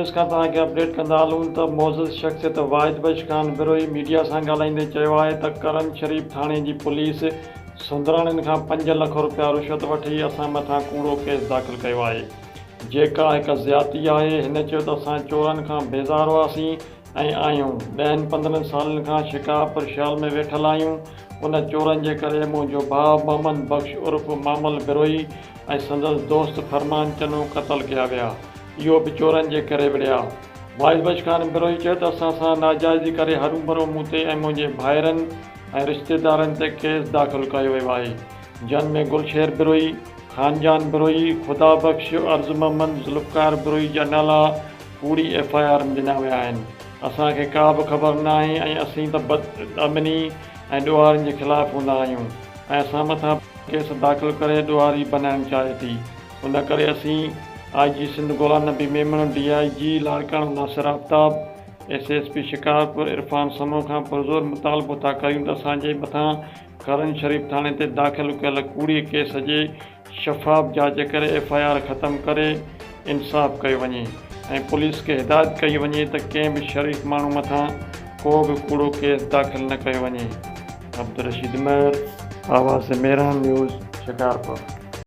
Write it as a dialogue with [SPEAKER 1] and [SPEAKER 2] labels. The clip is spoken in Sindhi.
[SPEAKER 1] نيوز کان توهان کي اپڊيٽ ڪندا هلون ته معزز شخصيت واحد بخش خان بروهي ميڊيا سان ڳالهائيندي چيو آهي ته ڪرن شريف ٿاڻي جي پوليس سندراڻين کان پنج لک رپيا رشوت وٺي اسان مٿان ڪوڙو ڪيس داخل ڪيو آهي جيڪا هڪ زيادتي آهي هن چيو ته اسان چورن کان بيزار هئاسين ۽ آهيون ڏهن پندرهن سالن کان شڪارپور شال ۾ ويٺل آهيون ان چورن جي ڪري منهنجو ڀاء محمد بخش عرف مامل بروهي ۽ سندس دوست فرمان چنو قتل ڪيا ويا اهو به چورن جي ڪري وڙهيا. واعظ بخش خان بروهي چيو ته اسان سان ناجائزي ڪري هروڀرو مون تي ۽ منهنجي ڀائرن ۽ رشتيدارن تي ڪيس داخل ڪيو ويو آهي جن ۾ گلشير بروهي، خان جان بروهي، خدا بخش، عرض محمد، ذوالفقار بروهي جا نالا ڪوڙي ايف I R ۾ ڏنا ويا آهن اسان کي ڪا به خبر ناهي ۽ اسين ته بدامني ۽ ڏوهارين جي خلاف هوندا آهيون ۽ اسان مٿان ڪيس داخل ڪري ڏوهاري بنائڻ چاهي ٿي ان ڪري اسين I G Sindh Ghulam Nabi Memon, D I G Larkana Nasir Aftab, S S P Shikarpur Irfan Samoon کان پرزور مطالبو ٿا ڪريون ته اسان جي مٿان ڪرن شريف ٿاڻي تي داخل ڪيل ڪوڙي ڪيس جي شفاف جاچ ڪري ايف I R ختم ڪري انصاف ڪيو وڃي ۽ پوليس کي هدايت ڪئي وڃي ته ڪنهن به شريف ماڻهو مٿان ڪو به ڪوڙو ڪيس داخل نه ڪيو وڃي. عبدالرشيد مهر، آواز ميران نيوز، شڪارپور.